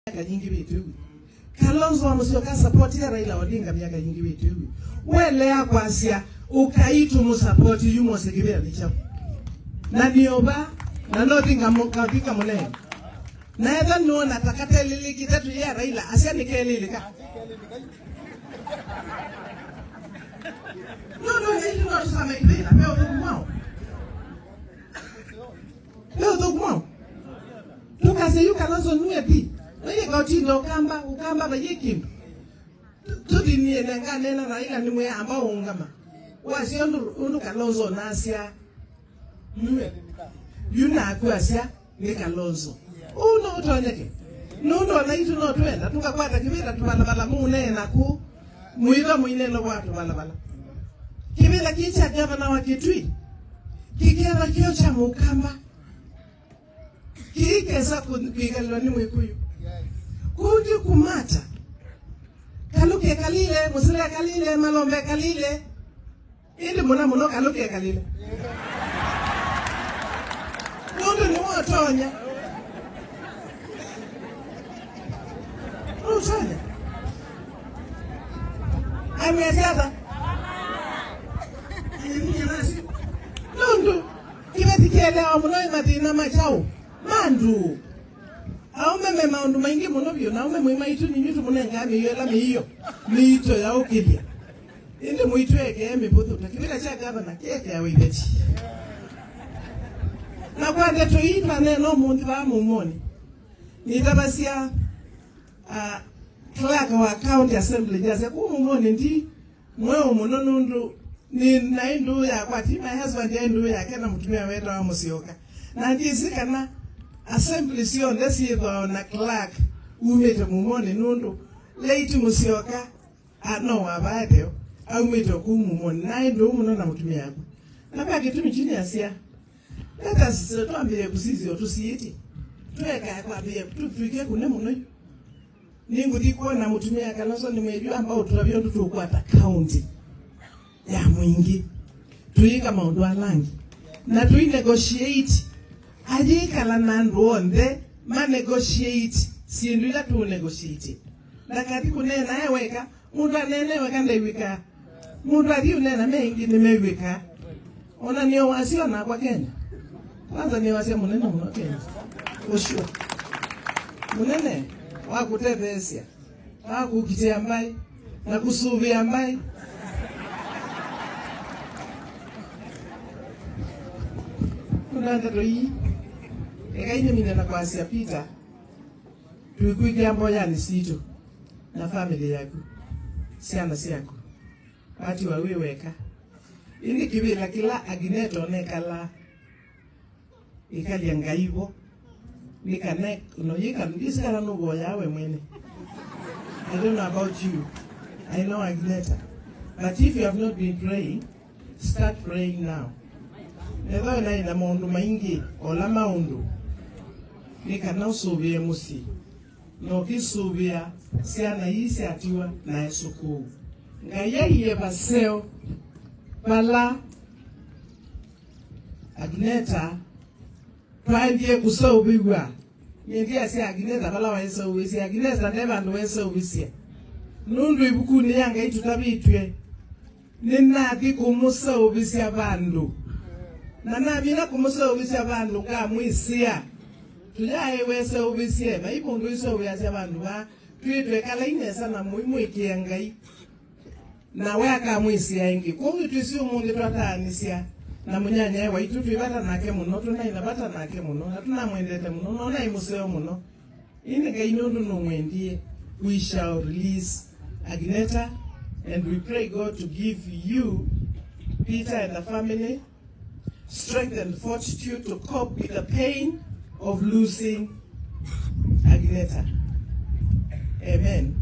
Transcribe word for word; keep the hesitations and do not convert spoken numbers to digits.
myaka yingĩ vĩtũ ĩu. Kalonzo wa Musyoka support ya Raila Odinga myaka yingĩ vĩtũ ĩu. Welea kwasya, ũkai tũmũsupport yu mose kĩvĩla nĩ kyaũ. Na nĩ ũva, na no thinga mũ-, ka-, thinga mũnene. Na etha nũona ta katelĩlĩkĩte tũ ya Raila, asya nĩkelĩlĩka. No, no, nĩ ĩndĩ no tũsame kĩvĩla, ve ũthũku mwaũ. Ve ũthũku mwaũ. Tũkasya yu Kalonzo nue thi. Nĩyĩka ũtinda ũkamba, ũkamba vayĩ kĩndũ. Tũthinie na nganena na ila nĩmwĩamba ũngama. Wasya ũndũ, ũndũ Kalonzo nasya. Nue. Yu naku asya nĩ Kalonzo. Ũu no ũtonyeke. Nũndũ ona itũ no twenda, tũkakwata kĩvĩla tũvalũvalũ mũũneena kũu. Mũitho mũineno wa tũvalũvalũ. Kĩvĩla kĩĩ kya gavana wa Kitui. Kĩkethwa kĩo kya mũkamba. Kĩikesa kũ-, kwĩkalĩlwa nĩ Mwĩkũyũ. Kũu ndikumata. Kalũke kalile, Mũsila kalile, Malombe kalile. Ĩndĩ mũno mũno Kalũke kalile. Nũndũ nĩwe ũtonya. Nũtonya. Amwĩasya ata? Nũndũ kĩveti kĩeleawa mũno nĩ mathĩna ma kyaũ? Ma andũ. Aũme me maũndũ maingĩ mũno vyũ, na aũme mwĩ maitũ, ninyu tũmũnengaa mĩio ĩla mĩio mĩito ya ũkĩlya. Ĩndĩ mũitũ ekee mĩvũthũ, ta kĩvĩla kya gavana kĩekeawa iveti. Na kwa ndeto ii twaneena ũmũnthĩ vaa Mumonĩ, nĩtavasya, ah, clerk wa county assembly, ndyasya, kũu Mumonĩ ndi mweũ mũno nũndũ nĩ naĩ ndũũ yakwa, ti my husband, yaĩ ndũũ yake na mũtumĩa wetawa Mũsyoka. Na ndyĩsĩ kana assembly syonthe syĩthwaa na clerk umĩte Mumonĩ nũndũ late Mũsyoka, a, no wavaete aumĩte o kũu Mumonĩ. Naĩ ndũũ mũno na mũtumĩa aku. Na kwa kĩtumi kyu nĩasya, let us, uh, twambĩĩe kũsisya ũtũsiĩtye. Tũekae kwambĩĩa tũtw'ĩke kũne mũno yu. Nĩngũthi kwona mũtumĩa Kalonzo nĩmwĩw'a amba ũtũtavya ũndũ tũkwata kaunti ya mũingĩ. Tũyĩka maũndũ ala angĩ. Na tũi negotiate. Ayĩkala na andũ onthe ma negotiate syĩndũ ila tũ negotiate. Ndakathi kũneena e weka, mũndũ aneene weka ndaiw'ĩkaa. Mũndũ athi ũneena me aingĩ nĩmew'ĩkaa. Ona nĩo wasya onakwa Kenya. Kwanza nĩo wasya mũnene mũno Kenya. For sure. Mũnene wa kũtetheesya, wa kũkitĩa mbaĩ, na kũsũvĩa mbaĩ. Kuna ndeto ii, ekai nĩmine na kwasya Peter, tũikwĩkĩa mboyanĩ sitũ na family yaku, syana syaku. Watiwa wĩ weka. Ĩndĩ kĩvĩla kĩla Agineta ũnekalaa, ĩkalya Ngai vo. Nĩ kana, no yĩka, ndĩsĩ kana nũvoyaa we mwene. I don't know about you. I know Agineta. But if you have not been praying, start praying now. Nethwa naĩ na maũndũ maingĩ, ola maũndũ. Nĩ kana ũsũvĩe mũsyĩ. Na ũkĩsũvĩa syana ii syatiwa na esũkũũ. Ngai aiye vaseo vala Agineta twaendie kũseũvĩw'a. Nyie ndiasya Agineta vala waeseũvĩsye. Agineta nde vandũ weseũvĩsye. Nũndũ ĩvukunĩ ya Ngai tũtavĩtw'e, nĩnathi kũmũseũvĩsya vandũ. Na namina kũmũseũvĩsya vandũ, ngamwĩsĩa, tũyaĩ weseũvĩsye, vai mũndũ ũiseũvĩasya vandũ vaa, twĩtwe kalai nesa na mũimũĩkĩĩa Ngai. Na we akamwĩsĩa ĩngĩ. Kwoou nĩtwĩsĩ ũmũnthĩ twataanĩsya na mũnyanyae waitũ, twĩ vata nake mũno, tũnaĩ na vata nake mũno, na tũnamwendete mũno, na ũnaĩ mũseo mũno. Ĩndĩ Ngai nũndũ nũmwendie, we shall release Agineta, and we pray God to give you, Peter and the family, strength and fortitude to cope with the pain of losing Agineta. Amen.